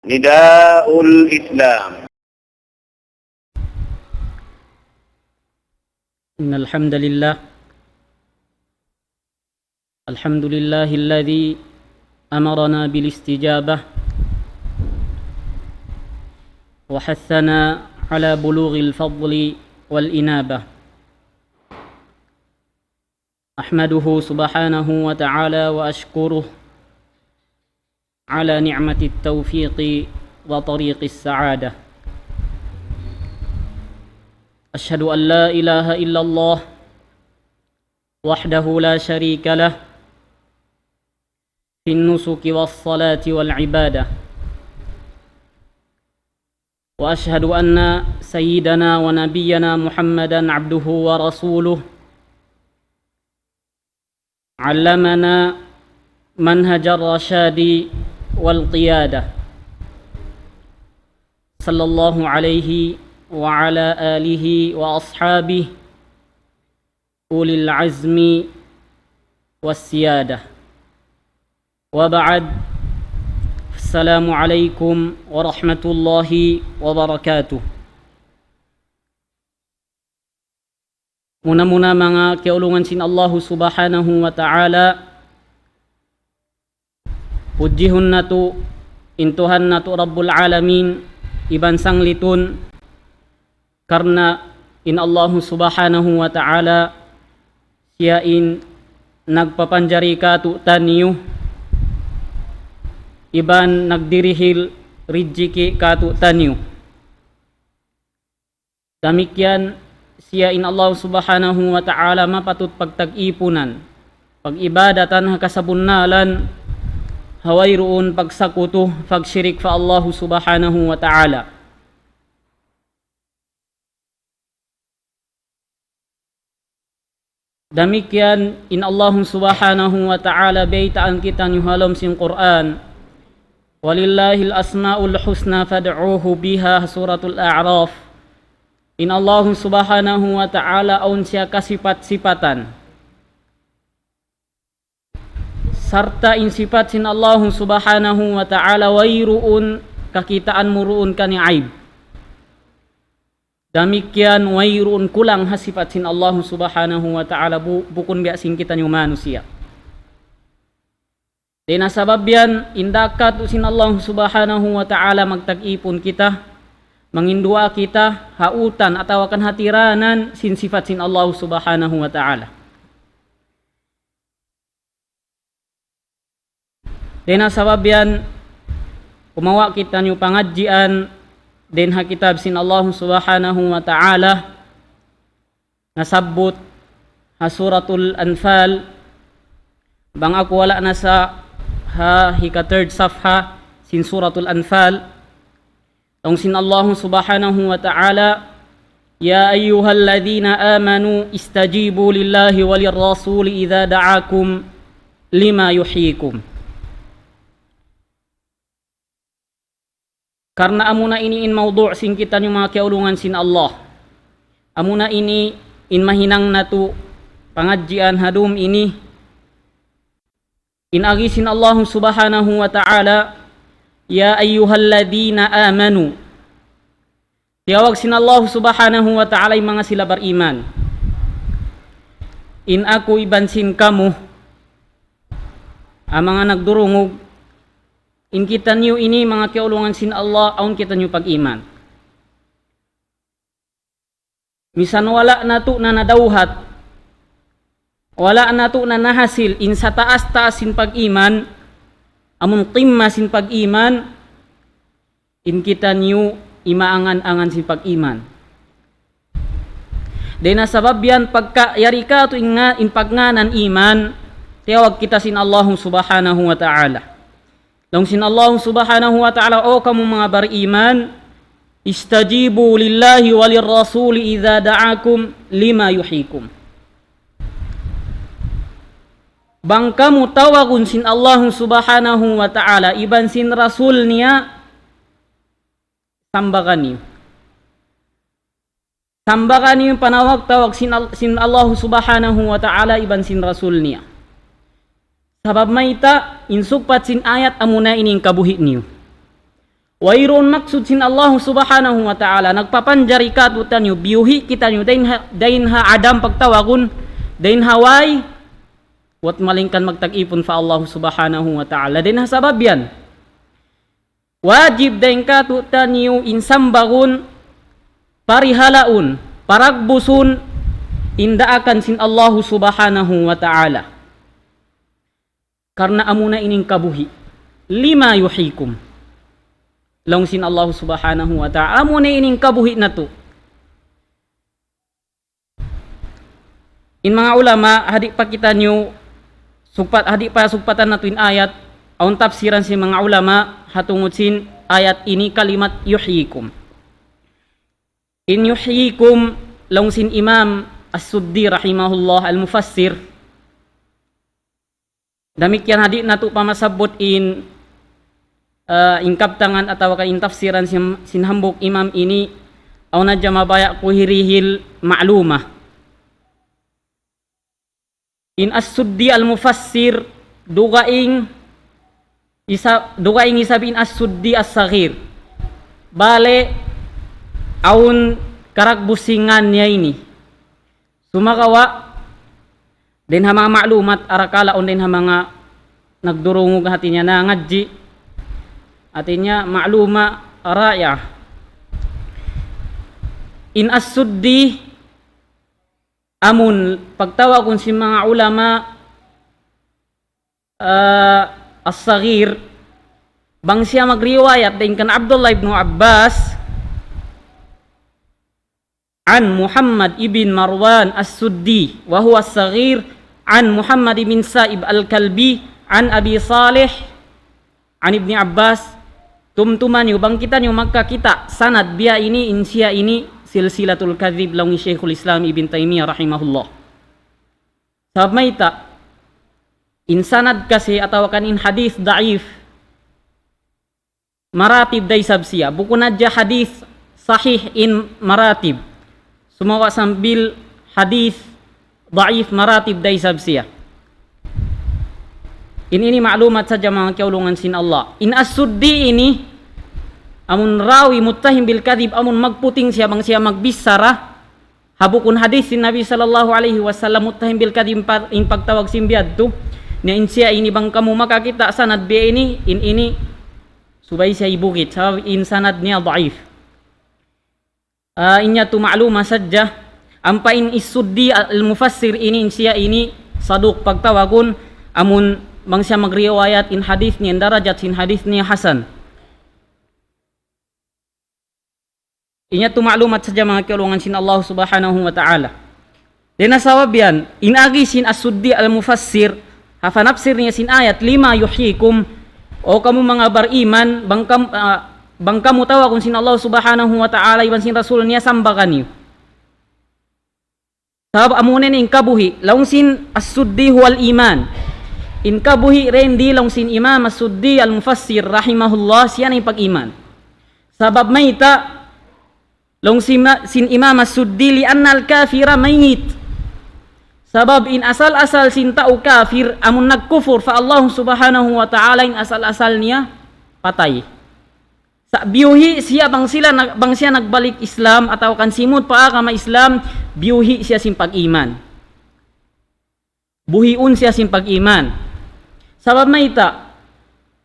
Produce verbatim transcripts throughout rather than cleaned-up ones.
نداء الإسلام. إن الحمد لله، الحمد لله الذي أمرنا بالاستجابة وحثنا على بلوغ الفضل والإنابة. أحمده سبحانه وتعالى وأشكره على نعمة التوفيق وطريق السعادة. أشهد أن لا إله إلا الله وحده لا شريك له في النسك والصلاة والعبادة. وأشهد أن سيدنا ونبينا محمدا عبده ورسوله، علمنا منهج الرشاد والقيادة، صلى الله عليه وعلى آله وأصحابه أولي العزم والسيادة. وبعد، السلام عليكم ورحمة الله وبركاته. Muna-muna, manga kiyaulungan sin Allahu Subhanahu wa Ta'ala, pudjihun natu' in Tuhan natu' Rabbul Alamin, iban sanglitun karna' in Allahu Subhanahu wa Ta'ala, siya in nagpapanjari kātu'niyu, iban nagdirihil rijiki' kātu'niyu. Damikkiyan siya in Allah Subhanahu wa Ta'ala mapatut pagtag-ipunan, pag-ibadatan ha kasabunnalan, ha wayruun pagsakutu, pagshirik pa Allah Subhanahu wa Ta'ala. Damikkiyan in Allah Subhanahu wa Ta'ala baytaan kitaniyu ha lawm sin Qur'an, وَلِلَّهِ الْأَسْمَاءُ الْحُسْنَى فَادْعُوهُ بِهَا, Suratul A'raf. In Allah Subhanahu wa Ta'ala awn siya kasipat-sipatan. Sarta' in sipat sin Allah Subhanahu wa Ta'ala wayruun kakitaan mu duun kaniya aib. Damikkiyan wayruun kulang ha sipat sin Allah Subhanahu wa Ta'ala bu-, bukun biya' sin kitaniyu manusiya'. Dayn ha sabab yan, in daak kātu' sin Allah Subhanahu wa Ta'ala magtag-ipun kita, manginduwaa kita, ha utan atawa kan hatiranan sin sipat sin Allah Subhanahu wa Ta'ala. Dayn ha sabab yan, kumawa' kitaniyu pangadjian dayn ha kitab sin Allah Subhanahu wa Ta'ala, nasabbut ha Suratul Anfal, bang aku wala' na sa ha hika-third safha sin Suratul Anfal. Laung sin Allah Subhanahu wa Ta'ala, يَا أَيُّهَا الَّذِينَ آمَنُوا اسْتَجِيبُوا لِلَّهِ وَلِلرَّسُولِ إِذَا دَعَاكُمْ لِمَا يُحْيِيكُمْ. Karna' amuna ini in mawdu' sin kitaniyu manga kiyaulungan sin Allah. Amuna ini in mahinang natu' pangadjian ha dum ini. In agi sin Allah Subhanahu wa Ta'ala, يَا أَيُّهَا الَّذِينَ آمَنُوا. Tiyawag sin Allah Subhanahu wa Ta'ala in manga sila bariman. In aku iban sin kamu, ha manga nagdurungug, in kitaniyu ini manga kiyaulungan sin Allah, awn kitaniyu pag-iman. Misan wala' natu' na nadawhat, wala' natu' na nahasil in sataas-taas sin pag-iman, amun qimma sin pag-iman, in kitaniyu imaangan-angan sin pag-iman. Dayn ha sabab yan pagka yari kātu' in nga-, in pagngānan iman, tiyawag kita sin Allahu Subhanahu wa Ta'ala. Laung sin Allahu Subhanahu wa Ta'ala, "O kamu manga bariman, اسْتَجِيبُوا لِلَّهِ وَلِلرَّسُولِ إِذَا دَعَاكُمْ لِمَا يُحْيِيكُمْ." Bang kamu tawagun sin Allahu Subhanahu wa Ta'ala iban sin Rasul niya, sambaga niyu. Sambaga niyu in panawag-tawag sin Al-, sin Allahu Subhanahu wa Ta'ala iban sin Rasul niya. Sabab mayta', in sugpat sin ayat amuna ini in kabuhi' niyu. Wayruun maksud sin Allah Subhanahu wa Ta'ala, nagpapanjari kātu'niyu, biyuhi' kitaniyu, dayn ha, dayn ha adam pagtawagun, dayn ha way, buwat malayngkan magtag-ipun pa Allah Subhanahu wa Ta'ala. Dayn ha sabab yan, wajib dayn kātu'niyu in sambagun, parihalaun, paragbusun, in daakan sin Allah Subhanahu wa Ta'ala. Karna' amuna ini in kabuhi'. Lima yuhyikum. Laung sin Allah Subhanahu wa Ta'ala, amuna ini in kabuhi' natu'. In manga ulama, ha di' pa kitaniyu, sugpat, ha di' pa sugpatan natu' in ayat, awn tafsiran sin manga ulama, ha tungud sin ayat ini kalimat yuhyikum. In yuhyikum, laung sin Imam As-Suddi rahimahullah al-Mufassir, damikkiyan ha di' natu' pa masabbut in, ah, in kabtangan atawa kan in tafsiran sin, sin hambuuk imam ini, awn hadja mabaya' ku hirihil ma'luma. In As-Suddi al-Mufassir, dugaing isa-, dugaing isab in As-Suddi As-Saghir. Bale, awn karagbus sin ngan niya ini. Sumagawa', dayn ha manga ma'lumat, arakala' awn dayn ha manga nagdurungug hati niya nangadji'. Hati niya ma'luma raya. In As-Suddi, amun pagtawagun sin manga ulama, ah, As-Saghir, bang siya magriwayat dayn kan Abdullah ibn Abbas, عن محمد بن مروان السدي وهو الصغير عن محمد بن سائب الكلبي عن أبي صالح عن ابن عباس, tumtuma niyu, bang kitaniyu magkakita' sanad biya' ini, in siya ini silsilatul kadhib, laung hi Shaykhul Islam Ibn Taymiyyah rahimahullah. Sabab mayta', in sanad kasi atawa kan in hadith daif, maratib da isab siya. Bukun hadja hadith sahih in maratib. Sumagawa' sambil hadith daif, maratib da isab siya. In ini ma'lumat sadja, manga kiyaulungan sin Allah. In As-Suddi ini, amun rawi muttahim bil kadhib, amun magputing siya bang siya magbichara ha bukun hadith sin Nabi sallallahu alayhi wasallam, muttahim bil kadhib pa-, in pagtawag sin biya' yadtu. Na in siya ini bang kamu makakita' sanad biya' ini, in ini subay siya ibugit, sabab in sanad niya daif. Ah, in yadtu ma'luma sadja. Ampa in As-Suddi al-Mufassir ini, in siya ini saduq pagtawagun, amun bang siya magriwayat, in hadith niya, in darajat sin hadith niya hasan. In yadtu ma'lumat sadja, manga kiyaulungan sin Allah Subhanahu wa Ta'ala. Dayn ha sabab yan, in agi sin As-Suddi al-Mufassir, ha panapsir niya sin ayat, "Lima yuhyikum," o kamu manga bariman, bang kam-, ah, bang kamu tawagun sin Allah Subhanahu wa Ta'ala iban sin Rasul niya, sambaga niyu. Sabab amuna ini in kabuhi', laung sin As-Suddi, "Huwal iman." In kabuhi' dayn di, laung sin Imam As-Suddi al-Mufassir rahimahullah, siya na in pag-iman. Sabab mayta', laung sin ma-, sin Imam As-Suddi, "لأن الكافر ميت." Sabab in asal-asal sin tau kafir, amun nagkufur pa Allah Subhanahu wa Ta'ala, in asal-asal niya patay. Sa' biyuhi' siya bang sila nag-, bang siya nagbalik Islam atawa kan simud pa agama Islam, biyuhi' siya sin pag-iman. Buhiun siya sin pag-iman. Sabab mayta',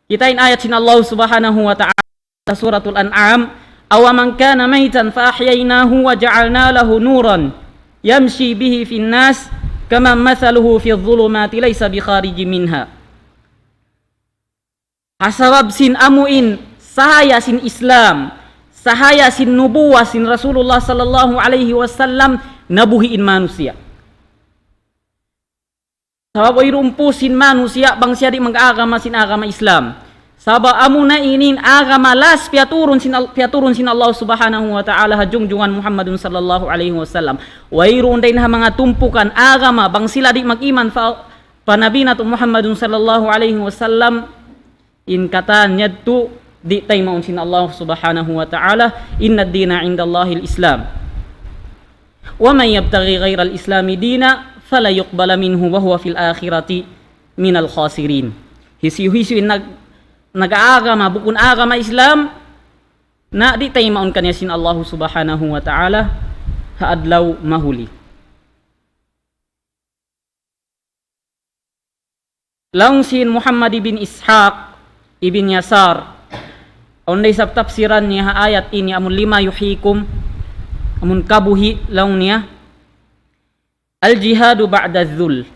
kita' in ayat sin Allah Subhanahu wa Ta'ala, Suratul An'am, "أَوَمَنْ كَانَ مَيْتًا فَأَحْيَيْنَاهُ وَجَعَلْنَا لَهُ نُورًا يَمْشِي بِهِ فِي النَّاسِ كَمَنْ مَثَلُهُ فِي الظُّلُمَاتِ لَيْسَ بِخَارِجٍ مِنْهَا." Ha sabab sin amu in sahaya sin Islam, sahaya sin nubuwah sin Rasulullah sallallahu alayhi wasallam, nabuhi' in manusiya'. Sabab wayruun pū sin manusiya' bang siya di' mag-agama sin agama Islam. Sabab amuna ini in agama last piyaturun sin Al-, piyaturun sin Allah Subhanahu wa Ta'ala ha jungjungan Muhammadun sallallahu alayhi wasallam. Wayruun dayn ha manga tumpukan agama bang sila di' mag-iman pa, pa Nabi natu' Muhammadun sallallahu alayhi wasallam, in katan yadtu di' taymaun sin Allah Subhanahu wa Ta'ala, إِنَّ الدِّينَ عِنْدَ اللَّهِ الْإِسْلَامُ وَمَنْ يَبْتَغِ غَيْرَ الْإِسْلَامِ دِينًا فَلَنْ يُقْبَلَ مِنْهُ وَهُوَ فِي الْآخِرَةِ مِنَ الْخَاسِرِينَ. Hisiyu-hisiyu in nag-, nag-aagama bukun agama Islam, Na di' taymaun kaniya sin Allahu Subhanahu wa Ta'ala ha adlaw mahuli. Laung sin Muhammad ibn Ishaq ibn Yasar, awn da isab tafsiran niya ha ayat ini, amun لم يحيكم, amun kabuhi' laung niya, الجهاد بعد الذل.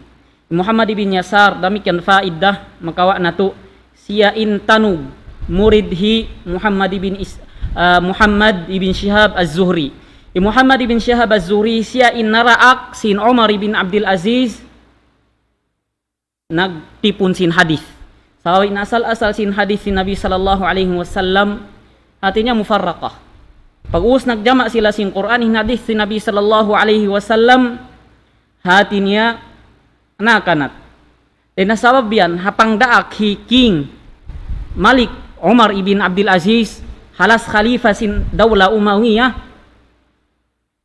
Muhammad ibn Yasar, damikkiyan faida makawa' natu', siya in tanug murid hi Muhammad ibn Is-, ah, Muhammad ibn Shihab Az-Zuhri. Hi Muhammad ibn Shihab Az-Zuhri, siya in naraak sin Umar ibn Abdul Aziz nagtipun sin hadith. Sabab in asal-asal sin hadith sin Nabi sallallahu alayhi wasallam, hati niya mufarraqah. Pag'ubus nagjama' sila sin Qur'an, in hadith sin Nabi sallallahu alayhi wasallam, hati niya nakanat. Dayn ha sabab yan, ha pangdaak hi King Malik Umar ibn Abdul Aziz, ha last khalifa sin Dawla Umawiyyah,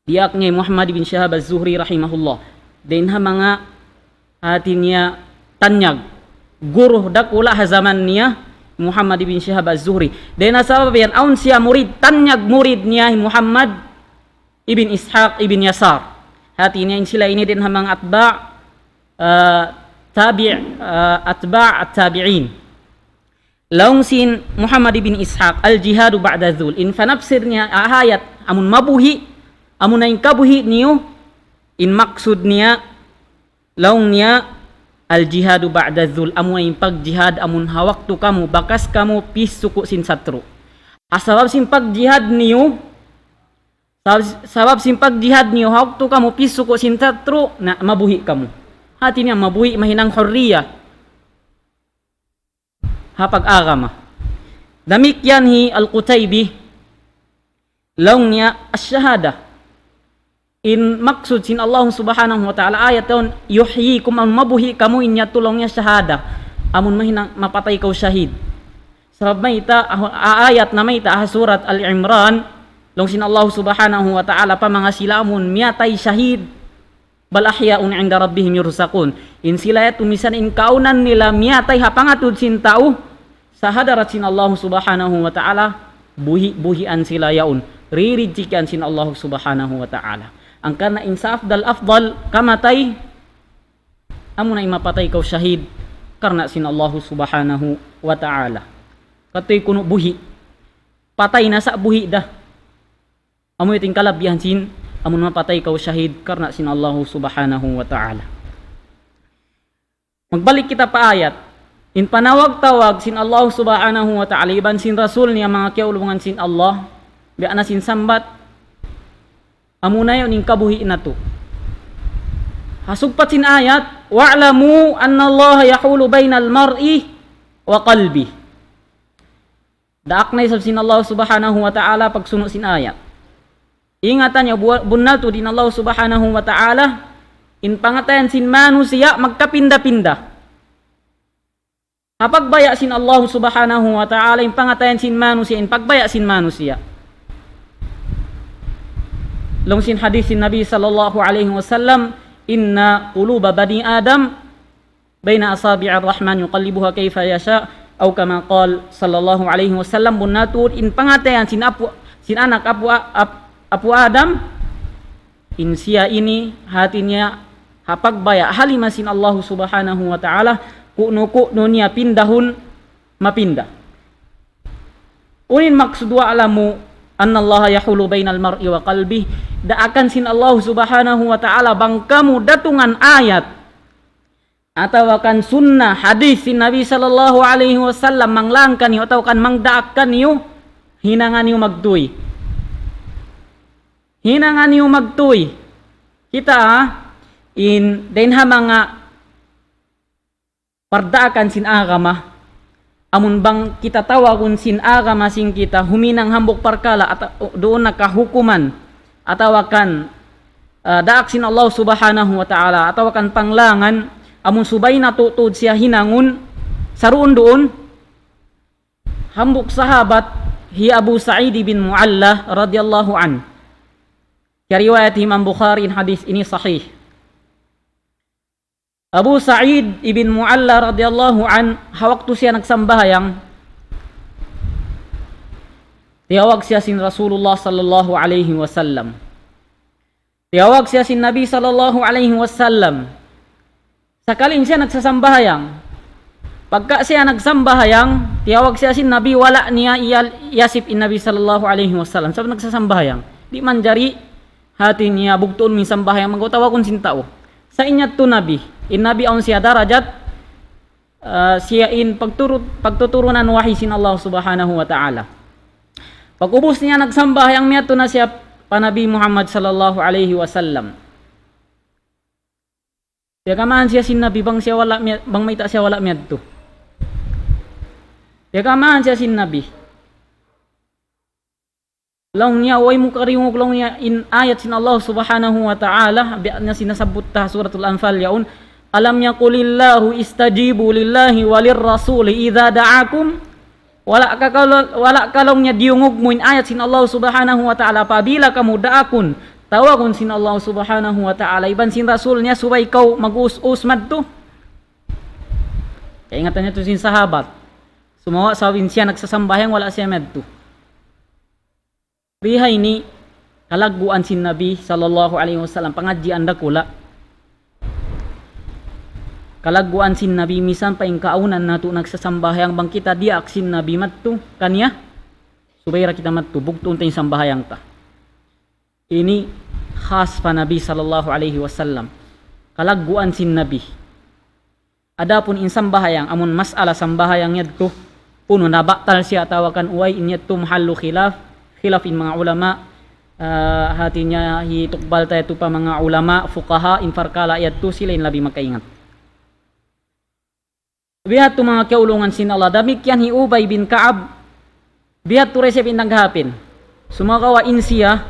diyaak niya hi Muhammad ibn Shihab Az-Zuhri rahimahullah. Dayn ha manga, hati niya, tanyag, guru dakula' ha jaman niya, Muhammad ibn Shihab Az-Zuhri. Dayn ha sabab yan, awn siya murid, tanyag murid niya hi Muhammad ibn Ishaq ibn Yasar. Hati niya in sila ini dayn ha manga atba', ah, tabi', ah, atba' at-tabi'in. Laung sin Muhammad ibn Ishaq, الجهاد بعد الذل. In panapsir niya, ah, ayat, amun mabuhi', amun in kabuhi' niyu, in maksud niya, laung niya, الجهاد بعد الذل, amun in pagjihad, amun ha waktu kamu, bakas kamu, pisuku' sin satru'. Ah, sabab sin pagjihad niyu, sabab, sabab sin pagjihad niyu, ha waktu kamu, pisuku' sin satru', na mabuhi' kamu. Hati niya, mabuhi', mahinang hurriya ha pag-agama. Damikkiyan hi Al-Qutaybi, laung niya ash-shahada. In maksud sin Allah Subhanahu wa Ta'ala ayat yaun, يحييكم, amun mabuhi' kamu, in yadtu laung niya shahada. Amun mahinang mapatay kaw shahid. Sabab mayta', ah, ayat na mayta', ah, surat Al-Imran, laung sin Allah Subhanahu wa Ta'ala, pa manga sila amun miyatay shahid, بل أحياء عند ربهم يرزقون. In sila yadtu misan in kaawnan nila miyatay ha pangatud sin tau, sa hadarat sin Allah Subhanahu wa Ta'ala, buhi'-buhian sila yaun. Ririjikian sin Allah Subhanahu wa Ta'ala. Hangkan in sa afdal-afdal kamatay, amuna in mapatay kaw shahid, karna' sin Allah Subhanahu wa Ta'ala. Katuy kunu' buhi'. Patay na sa' buhi' da. Amu yadtu in kalabihan sin, amun mapatay kaw shahid karna' sin Allahu Subhanahu wa Ta'ala. Magbalik kita pa ayat. In panawag-tawag sin Allahu Subhanahu wa Ta'ala, iban sin Rasul niya, manga kiyaulungan sin Allah, biya' na sin sambat, amuna yaun in kabuhi' natu'. Ha sugpat sin ayat, واعلموا أن الله يحول بين المرء وقلبه. Daak na isab sin Allah Subhanahu wa Ta'ala pagsunu' sin ayat. Ingatan niyu, bu-, bunnal tuud in Allah Subhanahu wa Ta'ala, in pangatayan sin manusiya' magkapinda-pinda. Ha pagbaya' sin Allah Subhanahu wa Ta'ala, in pangatayan sin manusiya', in pagbaya' sin manusiya'. Laung sin hadith sin Nabi sallallahu alayhi wasallam, إن قلوب بني آدم بين أصابع الرحمن يقلبها كيف يشاء، أو كما قال صلى الله عليه وسلم. Bunnal tuud in pangatayan sin apu, sin anak apu, ap-, apu Adam, in siya ini hati niya ha pagbaya' ha lima sin Allahu Subhanahu wa Ta'ala, kunu-kunu niya pindahun mapinda. Unu in maksud واعلموا أن الله يحول بين المرء وقلبه. Daakan sin Allahu Subhanahu wa Ta'ala bang kamu datungan ayat atawa kan sunnah, hadith sin Nabi sallallahu alayhi wasallam, manglāng kaniyu atawa kan mangdaak kaniyu, hinanga niyu magtuy. Hinanga niyu magtuy. Kita, ah, in, dayn ha manga pardaakan sin agama, amun bang kita tawagun sin agama sin kita, huminang hambuuk parkala', ata-, duun na kahukuman, atawa kan, ah, daak sin Allah Subhanahu wa Ta'ala, atawa kan panglāngan, amun subay natu' tuud siya hinangun, saruun-duun, hambuuk sahabat, hi Abu Sa'id ibn Mu'alla radiyallahu anhu. Kiyariwayat Imam Bukhari in hadith ini sahih. Abu Sa'id ibn Mu'alla radiyallahu anhu, ha waktu siya nagsambahayang, Tiyawag siya sin Rasulullah sallallahu alayhi wasallam. Tiyawag siya sin Nabi sallallahu alayhi wasallam. Sakali siya nagsasambahayang. Pagka siya nagsambahayang, tiyawag siya sin Nabi, wala' niya iyal-, iyasip in Nabi sallallahu alayhi wasallam. Sabab nagsasambahayang. Di' manjari hati niya bugtuun mu in sambahayang, magtawagun sin tau. Sa' in yadtu Nabi, in Nabi awn siya darajat, ah, siya in pagturu-, pagtuturunan wahi sin Allah Subhanahu wa Ta'ala. Pag'ubus niya nagsambahayang, miyadtu na siya pa Nabi Muhammad sallallahu alayhi wasallam. Piyakamaan siya sin Nabi bang siya wala' miya-, bang mayta' siya wala' miyadtu. Piyakamaan siya sin Nabi. Laung niya, "Way mu kariyungug," laung niya, "in ayat sin Allah Subhanahu wa Ta'ala, biya' na sin nasabbut ta Suratul Anfal yaun, 'Alam yaqulillahu istajibu lillahi walirrasuli idha da'akum.'" Wala' ka, wala' ka laung niya diyungug mu in ayat sin Allah Subhanahu wa Ta'ala, apabila kamu daakun, tawagun sin Allah Subhanahu wa Ta'ala, iban sin Rasul niya, subay kaw mag-us-us madtu. Kaingatan niya tu sin sahabat. Sumagawa' sabab in siya nagsasambahayang, wala' siya madtu. Bihaini, kalagguan sin Nabi sallallahu alayhi wasallam, pangadjian dakula'. Kalagguan sin Nabi, misan pa in kaawnan natu' nagsasambahayang, bang kita diyaak sin Nabi madtu kaniya, subay da kita madtu, bugtuun ta in sambahayang ta. Ini khas pa Nabi sallallahu alayhi wasallam. Kalagguan sin Nabi. Adapun in sambahayang, amun mas'ala sambahayang yadtu, unu na batal siya atawa kan way, in yadtu mahallu khilaf, khilaf in manga ulama, ah, hati niya hitukbal ta yadtu pa manga ulama, fuqaha, in parkala' yadtu sila in labi makaingat. Biya' ha yadtu manga kiyaulungan sin Allah, damikkiyan hi Ubay bin Ka'ab, biya' ha yadtu da isab in naghapin. Sumagawa' in siya,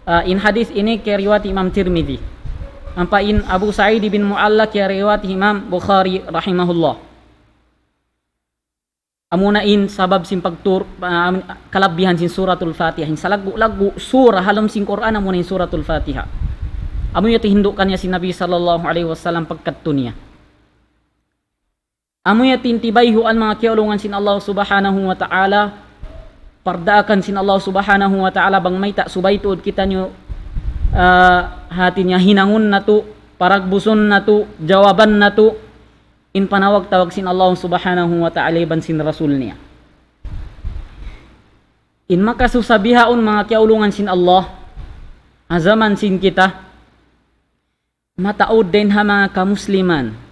ah, in hadith ini kiyariwayat Imam Tirmidhi. Ampa in Abu Sa'id bin Mu'alla kiyariwayat Imam Bukhari rahimahullah. Amuna in sabab sin pagtur-, ah, amun, kalabihan sin Suratul Fatiha. In salaggu'-laggu' surah ha lawm sin Qur'an amuna in Suratul Fatiha. Amu yadtu hindukan niya sin Nabi sallallahu alayhi wasallam pagkadtu niya. Amu yadtu in tibayhuan manga kiyaulungan sin Allah Subhanahu wa Ta'ala, pardaakan sin Allah Subhanahu wa Ta'ala, bang mayta' subay tuud kitaniyu, ah, hati niya hinangun natu', paragbusun natu', jawaban natu', in panawag-tawag sin Allah Subhanahu wa Ta'ala iban sin Rasul niya. In makasusa bihaun manga kiyaulungan sin Allah, ha jaman sin kita, mataud dayn ha manga kamusliman.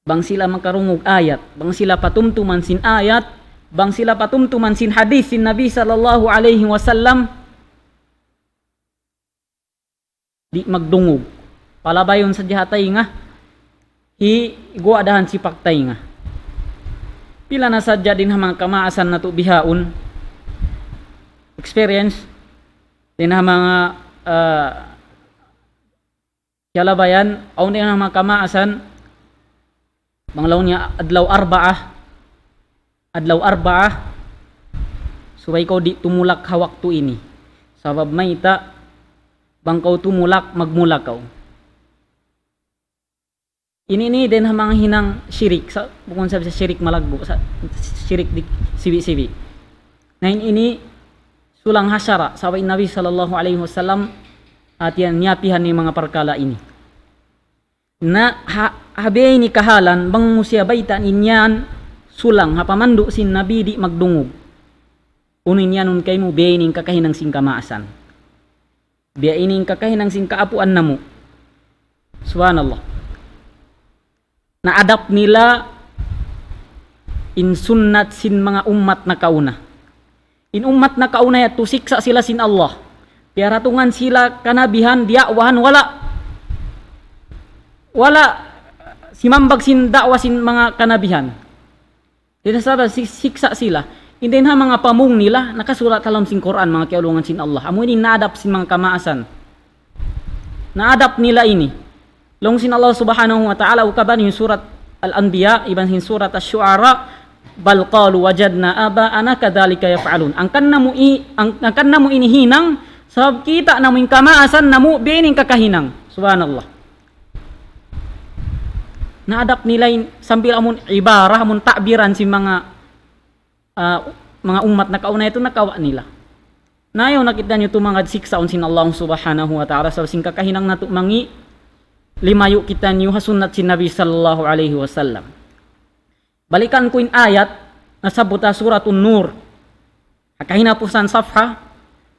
Bang sila makarungug ayat, bang sila patumtuman sin ayat, bang sila patumtuman sin hadith sin Nabi sallallahu alayhi wasallam, di' magdungug. Palabayun sadja ha taynga, higuwa' da ha sipak taynga. Pila na sadja dayn ha manga kamaasan natu' bihaun, experience, dayn ha manga, ah, kiyalabayan, awn dayn ha manga kamaasan, bang laung niya adlaw Arbaa, adlaw Arbaa, subay kaw di' tumulak ha waktu ini. Sabab mayta', bang kaw tumulak, magmula kaw. Ini, ini dayn ha manga hinang shirik, sa', bukun sa' shirik malaggu', sa', shirik di' sibi'-sibi'. Na in ini sulang ha sara', sabab in Nabi sallallahu alayhi wasallam, hati niya niyapihan in manga parkala' ini. Na ha, ha biya' ini kahalan, bang mu siya baytaan in yan sulang, ha pamandu' sin Nabi di' magdungug. Unu in yanun kaymu, biya' ini in kakahinang sin kamaasan. Biya' ini in kakahinang sin kaapuan namu'. Subhanallah. Naadap nila in sunnat sin manga ummat nakauna. In ummat nakauna yadtu siksa' sila sin Allah. Piyaratungan sila kanabihan, diya'wahan, wala', wala' simambag sin da'wa sin manga kanabihan. Dayn ha sabab si-, siksa' sila. In dayn ha manga pamung nila, nakasulat ha lawm sin Qur'an, manga kiyaulungan sin Allah. Amu ini naadap sin manga kamaasan. Naadap nila ini. Laung sin Allah Subhanahu wa Ta'ala, ukaban in surat Al-Anbiya, iban sin surat Asy-Syu'ara, "Bal qalu wajadna aba'ana kadhalika yaf'alun." Hangkan namu' i-, hang-, hangkan namu' ini hinang, sabab kita' namu' in kamaasan namu', biya' ini in kakahinang. Subhanallah. Naadap nila in, sambil amun ibarah, amun ta'biran sin manga, ah, manga ummat nakauna yadtu nakawa' nila. Na ayaw na kitaniyu tumangad siksaun sin Allah Subhanahu wa Ta'ala, sabab sin kakahinang natu' mangi', limayu' kitaniyu ha sunnat sin Nabi sallallahu alayhi wasallam. Balikan ku in ayat nasabbut ha Suratun Nur. Ha kahinapusan safha,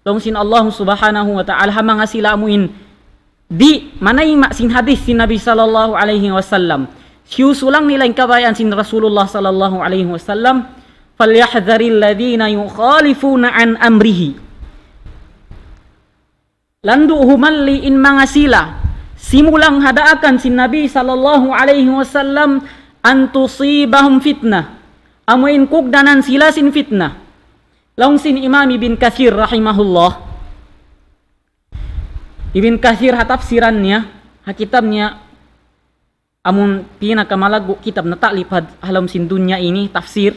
laung sin Allah Subhanahu wa Ta'ala ha manga sila amuin di' manayma' sin hadith sin Nabi sallallahu alayhi wasallam. Siyusulang nila in kabayaan sin Rasulullah sallallahu alayhi wasallam, فليحذر الذين يخالفون عن أمره. Landu' humalli' in manga sila simulang ha daakan sin Nabi sallallahu alayhi wasallam, أن تصيبهم فتنة. Amuin kugdanan sila sin fitna. Laung sin Imam Ibn Kathir rahimahullah. Ibn Kathir ha tafsiran niya, ha kitab niya, amun pinakamalaggu' kitab nata'lif ha, ha lawm sin dunya ini, tafsir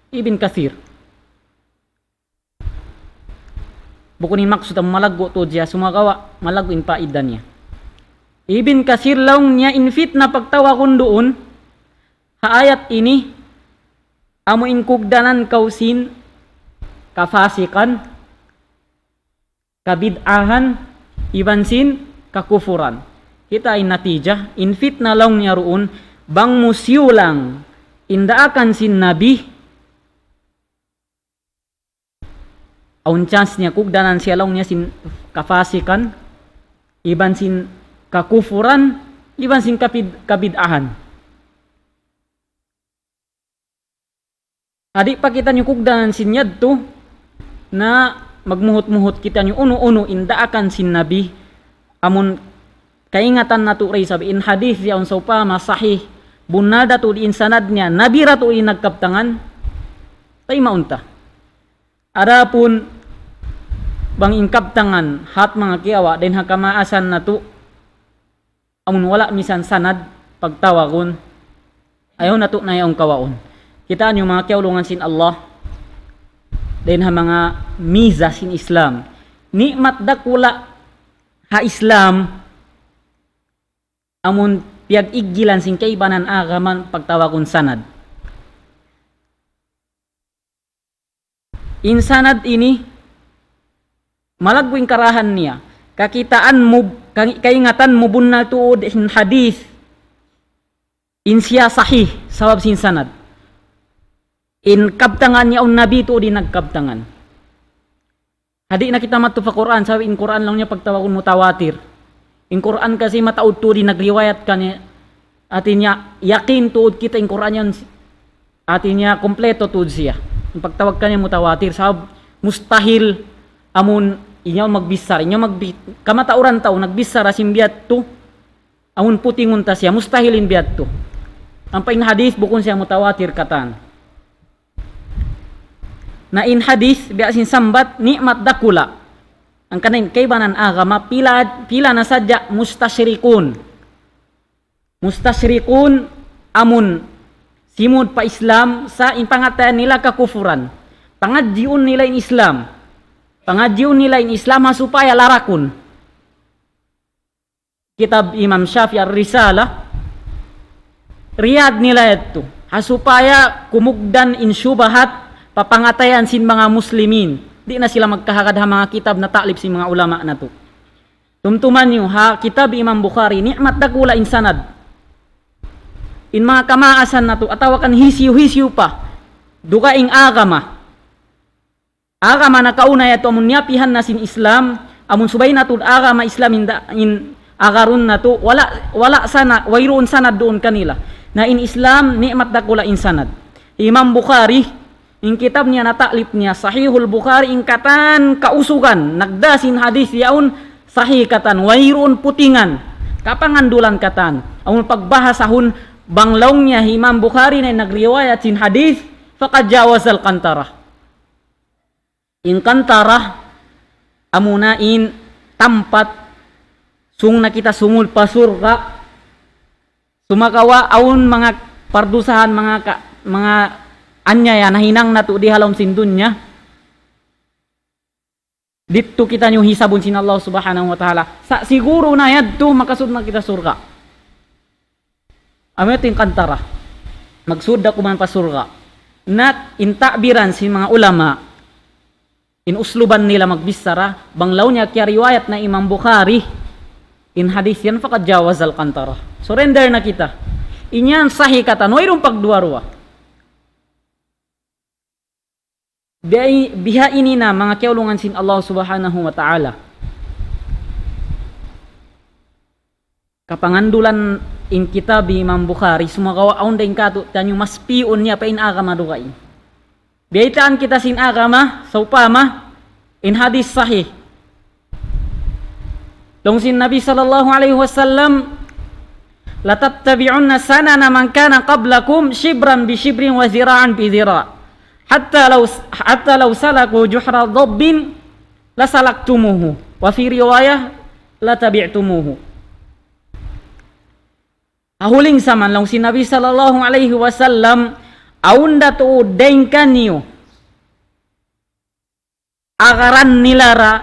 Ibn Kathir. Bukun in maksud amu malaggu' tuud siya, sumagawa' malaggu' in paida niya. Ibn Kathir laung niya in fitna pagtawagun duun ha ayat ini, amu in kugdanan kaw sin kafasikan, kabid'ahan, iban sin kakufuran. Kita' in natija, in fitna laung niya duun, bang mu siyulang in daakan sin Nabi, awn chance niya kugdanan siya laung niya sin kafasikan, iban sin kakufuran, iban sin kapid-, kabid'ahan. Di' pa kitaniyu kugdanan sin yadtu, na magmuhut-muhut kitaniyu unu-unu in daakan sin Nabi, amun kaingatan natu' da isab in hadith yaun sawpama sahih, bunnal da tuud in sanad niya, Nabi da tuud in nagkabtangan, taymaun ta. Adapun bang in kabtangan hat manga kiyawa' dayn ha kamaasan natu', amun wala' misan sanad pagtawagun, ayaw natu' na yaun kawaun. Kita' niyu manga kiyaulungan sin Allah, dayn ha manga miza sin Islam. Ni'mat dakula' ha Islam, amun piyag-iggilan sin kaibanan agama pagtawagun sanad. In sanad ini, malaggu' in karahan niya. Kakitaan mu, ka-, kaingatan mu bunnal tuud in hadith, in siya sahih, sabab sin sanad. In kabtangan niya awn Nabi tuud in nagkabtangan. Di' na kita madtu pa Qur'an, sabab in Qur'an laung niya pagtawagun mutawatir. In Qur'an kasi mataud tuud in nagriwayat kaniya. Hati niya, yakin tuud kita in Qur'an yan. Hati niya, kumpleto tuud siya. In pagtawag kaniya mutawatir, sabab mustahil amun inyaw magbichara, inyaw magbi-, kamatauran tau nagbichara sin biya' yadtu, amun putingun ta siya, mustahil in biya' yadtu. Ampa in hadith bukun siya mutawatir katan. Na in hadith, biya' sin sambat, ni'mat dakula'. Hangkan in kaibanan agama, pila, pila na sadja mustashrikun. Mustashrikun amun simud pa Islam, sa' in pangatayan nila kakufuran. Pangadjiun nila in Islam. Pangadjiun nila in Islam ha supaya larakun. Kitab Imam Shafi'i Ar-Risalah, riyad nila yadtu. Ha supaya kumugdan in shubahat pa pangatayan sin manga muslimin. Di' na sila magkahagad ha manga kitab nata'lif sin manga ulama natu'. Tumtuma niyu ha kitab Imam Bukhari, ni'mat dakula' in sanad. In manga kamaasan natu', atawa kan hisiyu-hisiyu pa dugaing agama. Agama nakauna yadtu amun niyapihan na sin Islam, amun subay natu' agama Islam in da-, in agarun natu', wala', wala' sana, wayruun sanad duun kanila. Na in Islam, ni'mat dakula' in sanad. Imam Bukhari, in kitab niya nata'lif niya, Sahihul Bukhari, in katan kausugan, nagdā sin hadith yaun, sahih katan, wayruun putingan, kapangandulan katan. Amun pagbahasahun, bang laung niya Imam Bukhari na in nagriwayat sin hadith, فقد جاوز القنطرة. In qantara, amuna in tampat sung na kita sumūd pa surga', sumagawa' awn manga pardusahan, manga ka-, manga anyaya nahinang natu' di ha lawm sin dunya. Didtu kitaniyu hisabun sin Allah Subhanahu wa Ta'ala. Sa' siguru na yadtu makasūd na kita surga'. Amu yadtu in qantara. Magsūd da kuman pa surga'. Na in ta'biran sin manga ulama, in usluban nila magbichara, bang laung niya kiyariwayat na Imam Bukhari, in hadith yan فقد جاوز القنطرة. Surrender na kita. In yan sahih katan, wayruun pagduwa-ruwa. Biya', biya' ini na manga kiyaulungan sin Allah Subhanahu wa Ta'ala. Kapangandulan in kitab Imam Bukhari, sumagawa' awn da in katu' taniyu mas pi'un niya pa in agama dugaing. Biyaytaan kita sin agama, sawpama, in hadith sahih. Laung sin Nabi sallallahu alayhi wasallam, لتتبعن سنن من كان قبلكم شبرا بشبر وذراعا بذراع حتى لو حتى لو سلكوا جحر ضب لسلكتموه وفي رواية لتبعتموه. Ha huling zaman laung sin Nabi sallallahu alayhi wasallam, awn da tuud dayn kaniyu agaran nila ra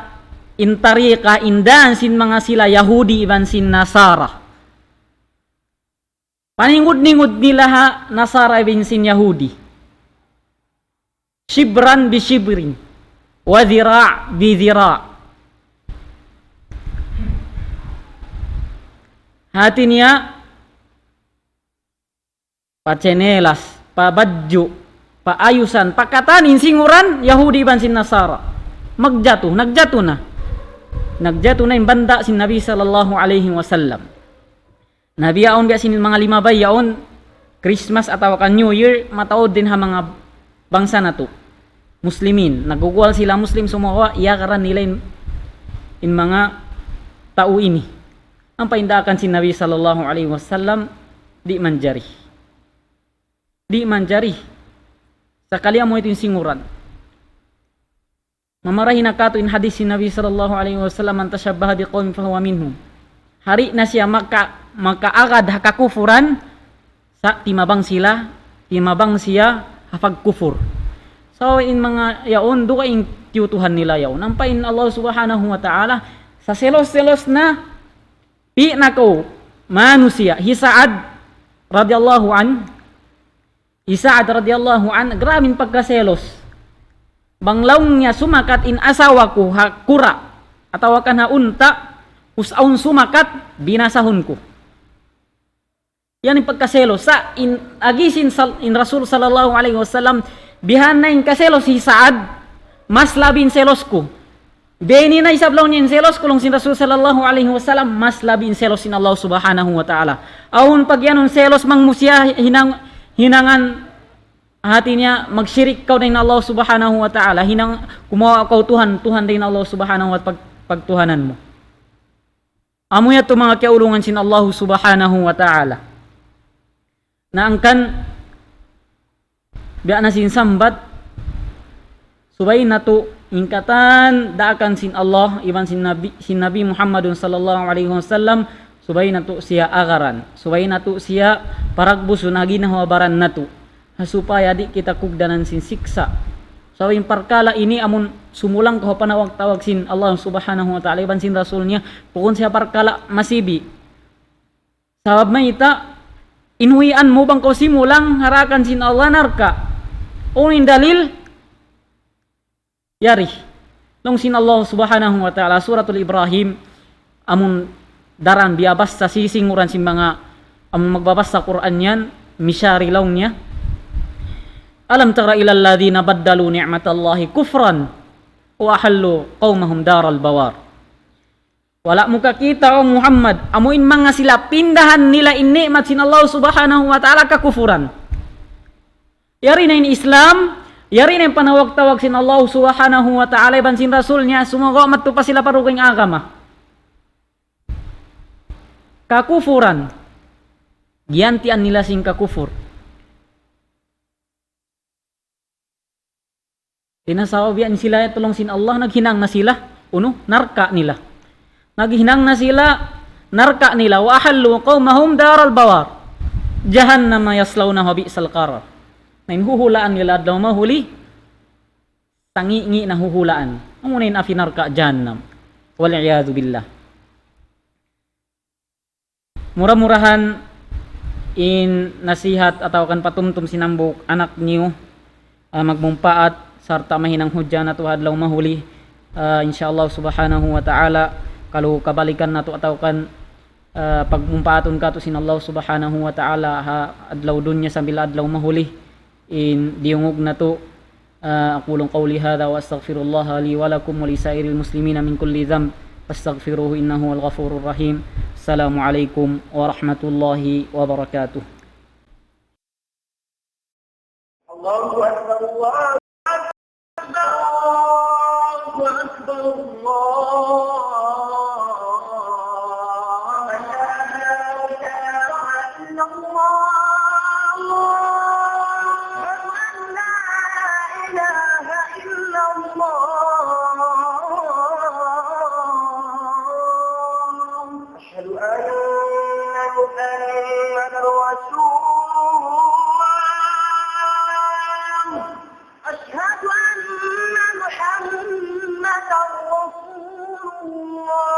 in tariqa, in dān sin manga sila Yahudi iban sin Nasara. Paningud-ningud nila ha Nasara iban sin Yahudi. شبرا بشبر وذراعا بذراع. Hāti niya, pa chinelas, pa badju', pa ayusan, pa katan in singuran Yahudi iban sin Nasara. Magjatu, nagjatu na. Nagjatu na in banda' sin Nabi sallallahu alayhi wasallam. Na biya' awn biya' sin manga limabay yaun, Christmas atawa kan New Year, mataud dayn ha manga bangsa natu'. Muslimin, nagguguwal sila Muslim, sumagawa' iyagaran nila in, in manga tau ini. Ampa in daakan sin Nabi sallallahu alayhi wasallam, di' manjari. Di' manjari. Sakali amu yadtu in singuran. Mamarahi na katu' in hadith sin Nabi sallallahu alayhi wasallam, من تشبه بقوم فهو منهم. Hari na siya maka-, makaagad ha kakufuran, sa' timabang sila, timabang siya ha pagkufur. So, in manga yaun, dugaing tiyutuhan nila yaun. Ampa in Allah subhanahu wa ta'ala, sa selos-selos na, pi' na kaw manusiya', hi Sa'ad radiyallahu anhu, hi Sa'ad radiyallahu anhu, grabe in pagkaselos. Bang laung niya sumakat in asawa ku ha kura', atawa kan ha unta', us awn sumakat, binasahun ku. Yan in pagkaselos. Sa' in, agi sin sal-, in Rasul sallallahu alayhi wasallam, bihan na in kaselos hi Sa'ad, mas labi in selos ku. Biya' ini na isab laung niya in selos ku laung sin Rasul sallallahu alayhi wasallam, mas labi in selos sin Allah subhanahu wa ta'ala. Awn pagiyanun selos mangmusiya hinang-, hinangan hāti niya magshirik kaw dayn Allah subhanahu wa ta'ala. Hinang kumuha' kaw Tuhan, Tuhan dayn Allah subhanahu wa ta'ala pag-, pagtuhanan mu. Amu yadtu manga kiyaulungan sin Allah subhanahu wa ta'ala. Na hangkan, biya' na sin sambat, subay natu' in katan daakan sin Allah, iban sin Nabi, sin Nabi Muhammadun sallallahu alayhi wasallam, subay natu' siya agaran, subay natu' siya paragbusun ha ginhawa-baran natu'. Ha supaya di' kita kugdanan sin siksa'. Sabab in parkala' ini amun sumulang kaw ha panawag-tawag sin Allah subhanahu wa ta'ala, iban sin Rasul niya, bukun siya parkala' masibi'. Sabab mayta', in huwian mu bang kaw simulang ha daakan sin Allah narka'. Unu in dalil? Yari. Laung sin Allah subhanahu wa ta'ala, Suratul Ibrahim, amun daran biyabassa sisinguran sin manga, amun magbabassa Qur'an yan, mishari laung niya. ألم تر إلى الذين بدلوا نعمة الله كفرا وأحلوا قومهم دار البوار. Wala' mu kakita', O Muhammad, amu in manga sila pindahan nila in ni'mat sin Allah subhanahu wa ta'ala kakufuran. Yari na in Islam, yari na in panawag-tawag sin Allah subhanahu wa ta'ala iban sin Rasul niya, sumagawa' madtu pa sila pa dugaing agama. Kakufuran. Giyantian nila sin kakufur. Di' na sabab yan sila yadtu laung sin Allah, naghinang na sila, unu, narka' nila. Naghinang na sila, narka' nila, وأحلوا قومهم دار البوار جهنم يصلونها وبئس القرار. Na in huhulaan nila adlaw mahuli, sangi'-ngi' na huhulaan. Amu na in api narka' jahannam. والعياذ بالله. Mura-murahan in nasihat atawa kan patumtum sin hambuuk anak niyu, ah, magmumpaat sarta' mahinang hujjah natu' ha adlaw mahuli. Ah, insya Allah subhanahu wa ta'ala, kalu kabalikan natu' atawa kan, ah, pagmumpaatun katu' sin Allah subhanahu wa ta'ala ha adlaw dunya sambil adlaw mahuli. In diyungug natu', ah, أقول قولي هذا وأستغفر الله لي ولكم ولسائر المسلمين من كل ذنب فاستغفروه إنه هو الغفور الرحيم. السلام عليكم ورحمة الله وبركاته. الله أكبر، الله أكبر، الله أكبر، الله أكبر. أشهد أن لا إله إلا الله. أشهد أن لا إله إلا الله. أشهد أن محمدا رسول الله. أشهد أن محمدا رسول الله.